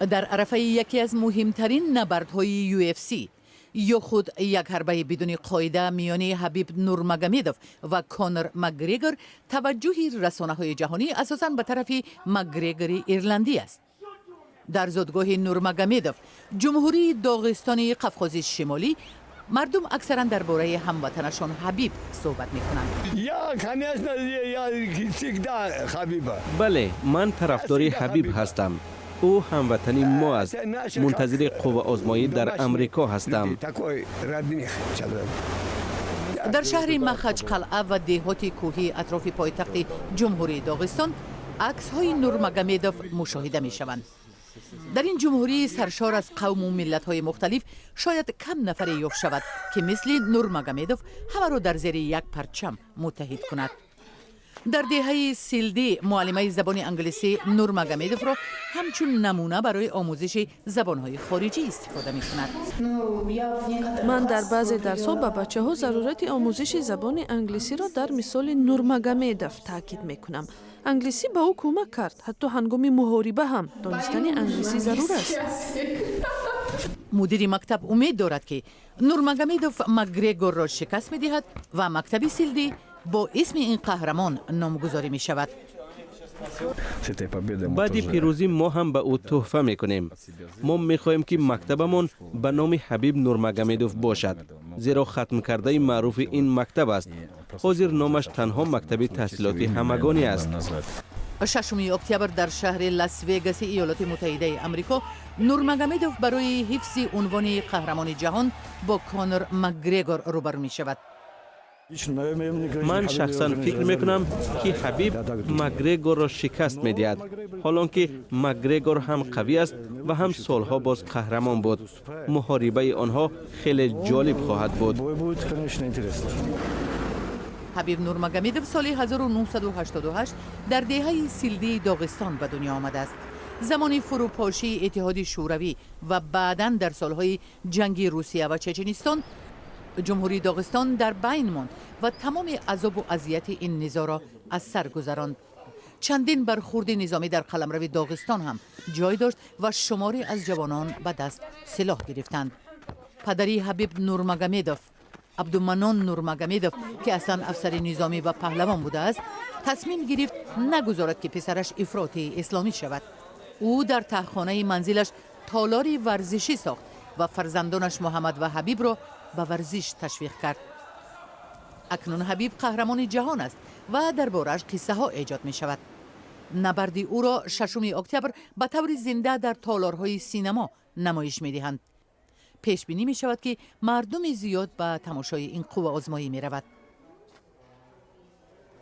Дар арафаи яке аз муҳимтарин набардҳои UFC ё худ як ҳарбаи бидуни қоида миёни Ҳабиб Нурмагомедов ва Конор Макгрегор, таваҷҷӯҳи расонаҳои ҷаҳонӣ асосан ба тарафи Макгрегори ирландӣ аст. Дар зодгоҳи Нурмагомедов, Ҷумҳурии Доғистони Қафқози Шимолӣ, мардум аксаран дар бораи ҳамватанашон Ҳабиб суҳбат мекунанд. Я, конечно, я всегда Хабиба. Бале, ман тарафдори Ҳабиб ҳастам. Ӯ ҳамватани мо аст. Мунтазири қувваозмоӣ дар Амрико ҳастам. Такой родных человек. Дар шаҳри Махачқалъа ва деҳоти кӯҳии атрофи пойтахти Ҷумҳурии Доғистон аксҳои Нурмагомедов мушоҳида мешаванд. Дар ин ҷумҳурии саршор аз қавму миллатҳои мухталиф шояд кам нафаре ёфт шавад, ки мисли Нурмагомедов ҳамаро дар зери як парчам муттаҳид кунад. Дар деҳаи Силдӣ муаллимаи забони англисӣ Нурмагомедовро ҳамчун намуна барои омӯзиши забонҳои хориҷӣ истифода мекунад. Ман дар баъзе дарсҳо ба бачаҳо зарурати омӯзиши забони англисиро дар мисоли Нурмагомедов таъкид мекунам. Англисӣ ба ӯ кӯмак кард. Ҳатто ҳангоми муҳориба ҳам донистани англисӣ зарур аст. Мудири мактаб умед дорад, ки Нурмагомедов Макгрегорро шикаст медиҳад ва мактаби Силдӣ бо исми ин қаҳрамон номгузорӣ мешавад. Баъди пирӯзӣ мо ҳам ба ӯ тӯҳфа мекунем. Мо мехоҳем, ки мактабамон ба номи Ҳабиб Нурмагомедов бошад, зеро хатмкардаи маъруфи ин мактаб аст. Ҳозир номаш танҳо мактаби таҳсилоти ҳамагонӣ аст. 6 октябр дар шаҳри Лас-Вегаси Иёлоти Муттаҳидаи Амрико Нурмагомедов барои ҳифзи унвони қаҳрамони ҷаҳон бо Конор Макгрегор рӯбарӯ мешавад. Ман шахсан фикр мекунам, ки Ҳабиб Макгрегорро шикаст медиҳад, ҳолон ки Макгрегор ҳам қавӣ аст ва ҳам солҳо боз қаҳрамон буд. Муҳорибаи онҳо хеле ҷолиб хоҳад буд. Ҳабиб Нурмагомедов соли 1988 дар деҳаи Силдии Доғистон ба дунё омадааст. Замони фурӯпошии Иттиҳоди Шӯравӣ ва баъдан дар солҳои ҷанги Русия ва Чеченистон Ҷумҳурии Доғистон дар байн монд ва тамоми азобу азияти ин низоъро аз сар гузаронд. Чандин бархурди низомӣ дар қаламрави Доғистон ҳам ҷой дошт ва шуморе аз ҷавонон ба даст силоҳ гирифтанд. Падари Ҳабиб Нурмагомедов, Абдуманон Нурмагомедов, ки аслан афсари низомӣ ва паҳлавон будааст, тасмим гирифт нагузорад, ки писараш ифротии исломӣ шавад. Ӯ дар таҳхонаи манзилаш толори варзишӣ сохт ва фарзандонаш Муҳаммад ва Ҳабибро ба варзиш ташвиқ кард. Акнун Ҳабиб қаҳрамони ҷаҳон аст ва дар борааш қиссаҳо эҷод мешавад. Набарди ӯро 6 октябр ба таври зинда дар толорҳои синамо намоиш медиҳанд. Пешбинӣ мешавад, ки мардуми зиёд ба тамошои ин қувваозмоӣ меравад.